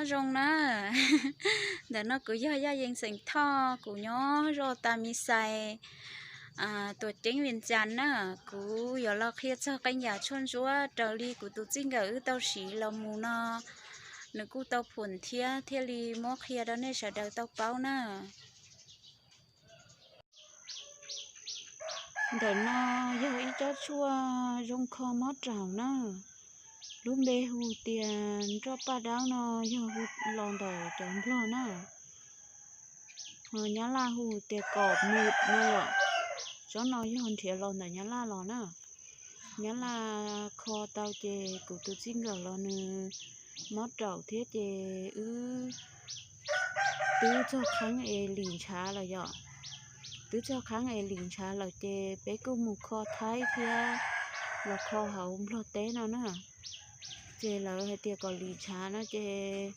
Zoo na, ntawm no kuv yog Yaj Yees xeem Thoj, kuv nyob zos Tas Mis Xais, tuam ceeb Vias Cas na. Kuv yuav los qhia txog qee yam tshuaj ntsuab raws li kuv tus txij nkawm wb tau siv los mus no, nws kuj tau phum thiab, thiaj li muab qhia rau nej sawv daws tau paub na. Ntawm no yog ib tsob tshuaj zoo kho mob raum na, lub npe hu tias nroj paj dawb no, yog hu los ntawm cov Nplog na. Nyab Laj hu tias kom mus no yom. Tsob no yog nrhiav los ntawm Nyab Laj los na. Nyab Laj kho tau ces kuv tus txij nkawm los nws mob raum thiab ces wb twb txog qheeb es lim ntshav lawm yom. Twb txog qheeb es lim ntshav lawm ces peb kuj mus kho Thaib thiab los kho hauv Nplog teb no na. Ces lawv hais tias kom lim ntshav no ces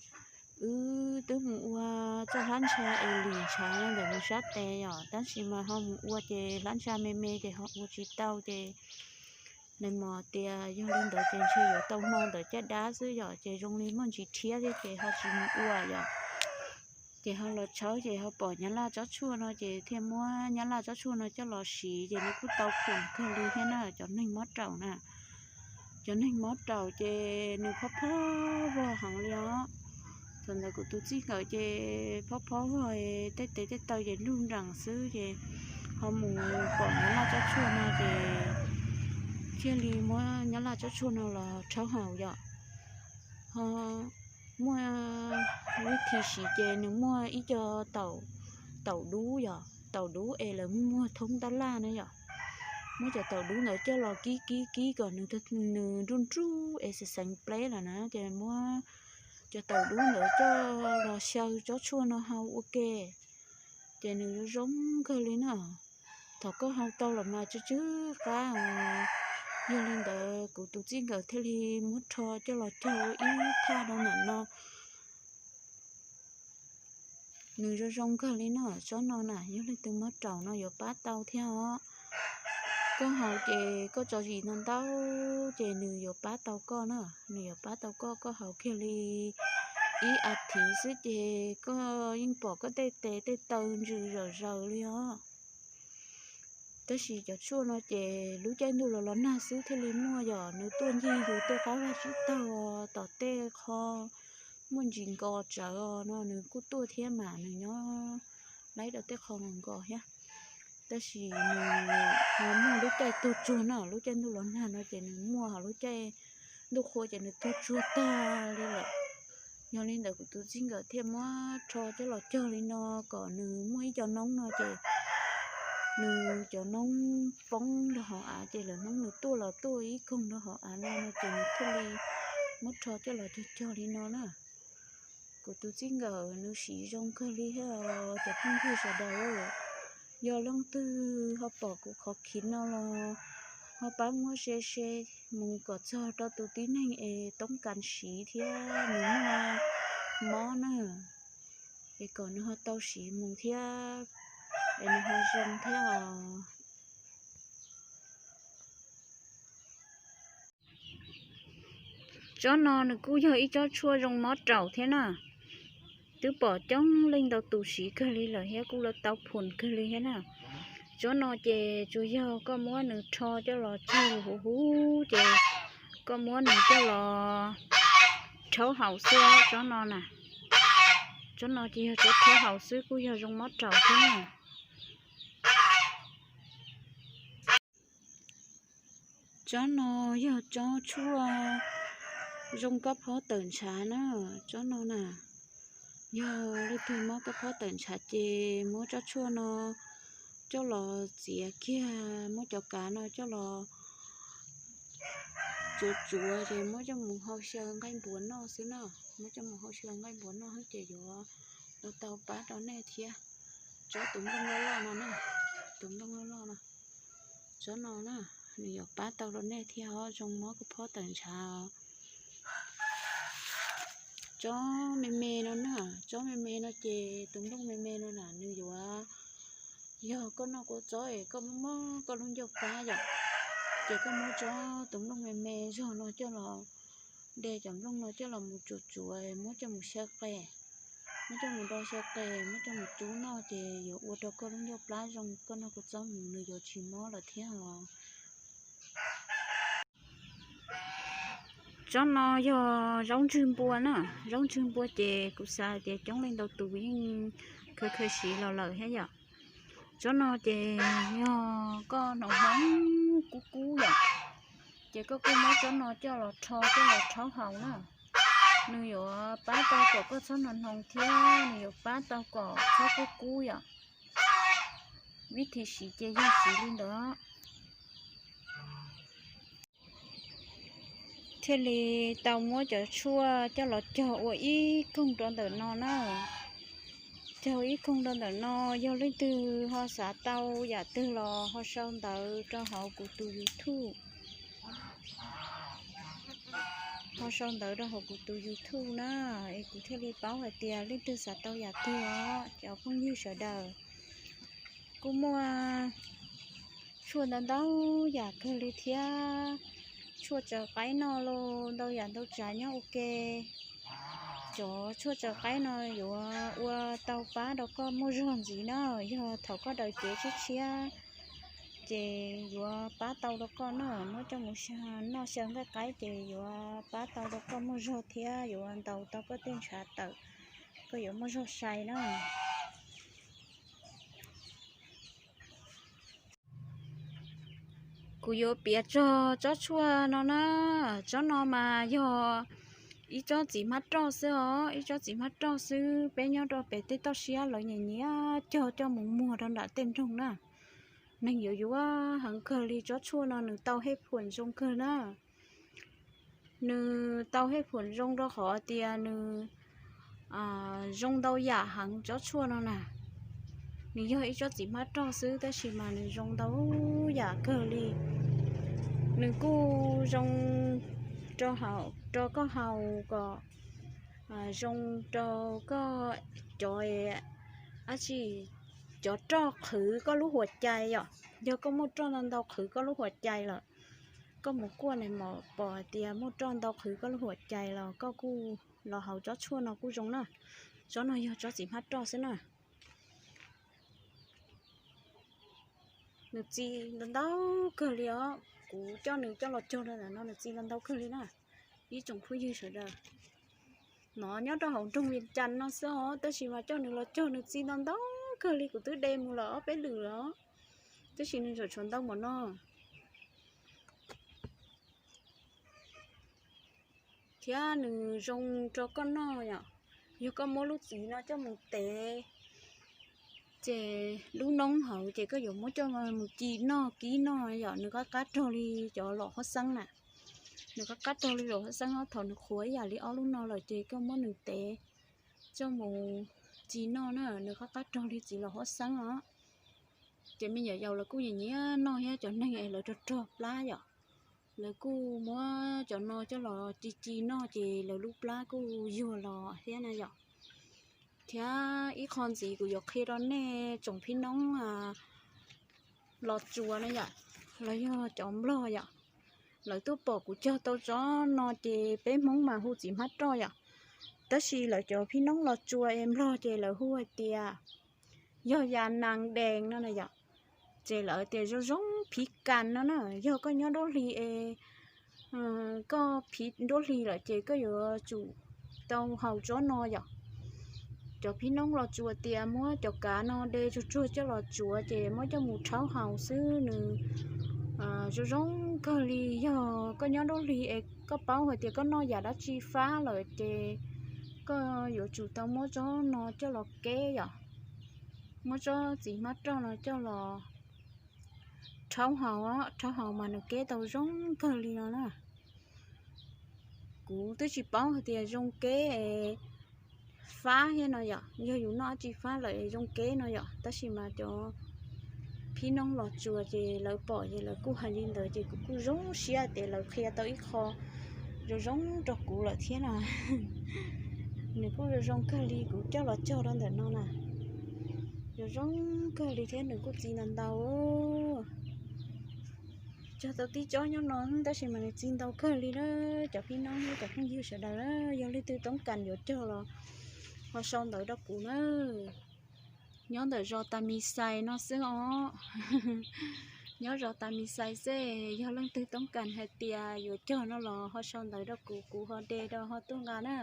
wb twb mus ua txoj hlab ntsha es lim ntshav no ntawm nws sab tes yom, tab sis mas ho mus ua ces hlab ntsha me me ces ho ua tsis tau ces nws mam tias yog li ntawd ces ntshe yuav tau hmo ntawm caj dab xwb yom, ces zoo li muaj ntsis rhiab thiab ces ho tsis mus ua yom. Ces ho los tshawb ces ho pom Nyab Laj tsob tshuaj no ces thiaj muab Nyab Laj tsob tshuaj no coj los siv ces nws kuj tau khoom kawg li thiab na cov neeg mob raum na. Cov neeg mob raum ces nws phob phob vog heev li os. Thaum ntawd kuv tus txij nkawm ces phob phob vog, tej tes tej taw ces lug nrees xwb ces ho mus pom Nyab Laj tsob tshuaj no ces thiaj li muab Nyab Laj tsob tshuaj no los rhaub haus yom. Ho muaj vib thi siv ces nws muaj ib co taum dub yom, taum dub es lawv muag thoob tab laj na yom. Muab cov taum dub ntawd coj los kib kib kib kom nws nruj nruj es xeev xeev pleb lawm na ces muab cov taum dub ntawd coj los xyaw tsob tshuaj no hau ua ke, ces nws zoo zoo kawg li na. Thaum koj hau tau los mas tsw tsw qab. Yog li ntawd kuv tus txij nkawm thiaj li muab rho coj los cog ua ib thaj rau ntawm no. Nws zoo zoo kawg li no, tsob no na yog leej twg mob raum no yuav pab tau thiab os. Koj haus ces koj tso zis ntau ntau ces nws yuav pab tau koj na, nws yuav pab tau koj, koj haus kiag li ib as thiv xwb ces koj yeej pom koj tej tes tej taw ntsws zawm zaws li os. Tab sis cov tshuaj no ces lub caij ntuj los los nag xwb thiaj li muaj, yog nws tuaj ncig yus tej qab vaj tsib taug, tom tej qho muaj ntsis nkos tsawv no nws kuj tuaj thiab mas nws nyob laib rau tej qho nkos thiab. Tab sis nws ho muaj lub caij tuag tsuag no, lub caij ntuj los nag no ces nws muaj, ho lub caij ntuj qhua ces nws tuag tsuag tag li lawm. Yog li ntawd kuv tus txij nkawm thiaj muab rho coj los cog li no kom nws muaj ib co noob no ces nws cov noob poob rau hauv av ces lawv hnub nws tuaj los tuaj ib koog rau hauv av no no ces nws thiaj li muab rho coj los cog cog li no na. Kuv tus txij nkawm nws siv zoo kawg li thiab os cov phooj ywg sawv daws. Yog leej twg ho pom kuv qhov khiv no los ho pab muab share share mus kom txog rau tus tib neeg es toob kas siv thiab nws muaj mob na, es kom nws ho tau siv mus thiab, es nws ho zoo thiab os. Tsob no nws kuj yog ib tsob tshuaj zoo mob raum thiab na. Twb pom coob leej ntau tus siv kawg li lawm thiab kuj los tau phum kawg li thiab na. Tsob no ces tsuas yog koj muab nws rho coj los cog huv huv ces koj muab nws coj los rhaub haus xwb tsob no na. Tsob no ces yog tsob rhaub haus xwb kuj yog zoo mob raum thiab na. Tsob no yog tsob tshuaj zoo kab phob tawm ntshav na. Tsob no na, yog leej twg mob kab phob tawm ntshav ces muab tsob tshuaj no coj los txiav kiag, muab cov kav no coj los tsuav tsuav ces muab coj mus hau xyaw nqaij npuas noj xwb na. Muab coj mus hau xyaw nqaij npuas noj xwb ces yuav ua tau pab rau nej thiab. Tsob tus nplooj loj loj no na, tus nplooj loj loj no, tsob no na, nws yuav pab tau rau nej thiab os, zoo mob kab phob tawm ntshav. Tsob me me no na, tsob me me no ces tus nplooj me me no na nws yuav, yog koj noj kua txob es koj mob mob koj lub ncauj qab yom, ces koj muab tsob tus nplooj me me zog no coj los De cov nplooj no coj los mus tsuav tsuav, muab coj mus xyaw qe, muab coj mus do xyaw qe, muab coj mus tsub noj ces yuav ua rau koj lub ncauj plab zoo, koj noj kua txob mus nws yuav tsis mob lawm thiab os. Tsob no yog zaub ntswg npua na, zaub ntswg npua ces kuv xav tias coob leej ntau tus yeej khaws khaws siv los lawm thiab yom. Tsob no ces yog koj hnov hmoov kub kub yom, ces koj kuj muab tsob no coj los rho coj los rhaub haus na. Nws yuav pab tau kom koj txhob hnov hnoos thiab nws yuav pab tau kom txhob kub kub yom. Vib thim siv ces yog siv li ntawd. Thiaj li tau muab cov tshuaj coj los cog ua ib koog rau ntawm no na. Cog ib koog rau ntawm no, yog leej twg ho xav tau yam twg los ho sau ntawv rau hauv kuv tus YouTube. Ho sau ntawv rau hauv kuv tus YouTube na, es kuv thiaj li paub hais tias leej twg xav tau yam twg os cov phooj ywg sawv daws. Kuj muaj tshuaj ntau ntau yam kawg li thiab. Tshuaj tsaws qaib no los ntau yam ntau tsav nyob ua ke. Cov tshuaj tsaws qaib no yuav ua tau pab rau koj muaj zog ntxiv na. Yog thaum koj daws cev tshiab tshiab ces yuav pab tau rau koj na. Muab coj mus noj xyaw nqaij qaib ces yuav pab tau rau koj muaj zog thiab yuav ntaus tau koj tej ntshav tawm, koj yuav muaj zog sai na. Kuv yuav piav txog tsob tshuaj no na. Tsob no mas yog ib tsob txiv hmab roj xwb os, ib tsob txiv hmab roj xwb. Peb nyob rau pem tej toj siab lawv nyiam nyiam cog coj mus muag rau nram tej nroog na. Neeg yuav yuav heev kawg li, tsob tshuaj no nws tau hej phuam zoo kawg na. Nws tau hej phuam zoo rau qhov tias nws zoo ntau yam heev tsob tshuaj no na. Nws yog ib tsob txiv hmab roj xwb tab sis mas nws zoo ntau yam kawg li. Nws kuj zoo rau, rau koj haus kom zoo rau koj cov, dab tsi, cov roj qhwv koj lub huam cai yom. Yog koj muaj roj ntau ntau qhwv koj lub huam cai lawm, koj mus kuaj na mas pom hais tias muaj roj ntau qhwv koj lub huam cai los koj kuj los haus tsob tshuaj no kuj zoo na. Tsob no yog tsob txiv hmab roj xwb na. Nws txi ntau ntau kawg li os. Kuv coj nws coj los cog rau ntawm no nws txi ntau ntau kawg li na. Ib tsoom phooj ywg sawv daws, no nyob rau hauv nroog Vias Cas no xwb os, tab sis mas coj nws los cog nws txi ntau ntau kawg li. Kuv twb de mus lawm ob peb lwm lawm, tab sis nws tseem tshuav ntau npaum no. Thiab nws zoo rau koj noj yom. Yog koj muab lub txiv no coj mus tev, ces lub noob hauv ces koj yuav muab coj mus ci noj kib noj yom, nws qab qab raug li cov los huab xeeb na. Nws qab qab raug li los huab xeeb os. Thaum nws qhuav ib yam li ob lub no lawm ces koj muab nws tev coj mus ci noj na, nws qab qab raug li txiv los huab xeeb os. Ces me nyuam yaus lawv kuj nyiam nyiam noj thiab, cov neeg es lawv rog rog plab yom, lawv kuj muab cov no coj los ci ci noj ces lawv lub plab kuj yuag los thiab na yom. Thiab ib qho ntxiv kuv yuav qhia rau nej tsoom phib noob Los Tsuas na yom, los yog cov Nplog yom, lawv tuaj pom kuv cog tau tsob no ces peb Hmoob mas hu txiv hmab roj yom, tab sis lawv cov phib noob Los Tsuas es Nplog ces lawv hu hais tias yog ya nas dees no na yom. Ces lawv tias zoo zoo phiv kas no na, yog koj nyob nruab hlis es koj phiv nruab hlis lawm ces koj yuav tsum tau haus tsob no yom. Cov phib noob Los Tsuas tias muab cov kav no de tsuag tsuag coj los tsuav ces muab coj mus rhaub haus xwb nws zoo zoo kawg li. Yog koj nyob nruab hlis es koj paub hais tias koj noj yam dab tsi fab lawm ces koj yuav tsum tau muab tsob no coj los keb yom, muab tsob txiv hmab roj no coj los rhaub haus, rhaub haus mas nws keb tau zoo kawg li no na. Kuv twb tsis paub hais tias zoo keb fab thiab no yom, yog yus noj dab tsi fab lawm zoo keb no yom, tab sis mas cov phib noob Los Tsuas ces lawv pom ces lawv kuj hais li ntawd ces kuv kuj zoo siab tias lawv qhia tau ib qho zoo zoo rau kuv lawm thiab na. Nws kuj zoo zoo kawg li, kuv coj los cog rau ntawm no na, zoo zoo kawg li thiab nws kuj txi ntau ntau. Cog tau tib tsob nyob no tab sis mas nws txi ntau kawg li na. Cov phib nob thiab cov phooj ywg sawv daws, yog leej twg toob kas yuav cog los ho sau ntawv rau kuv na. Nyob ntawm zos Tas Mis Xais no xwb os. Nyob zos Tas Mis Xais xwb, yog leej twg toob kas hais tias yuav cog no los ho sau ntawv rau kuv, kuv ho de rau ho tuaj nqa na.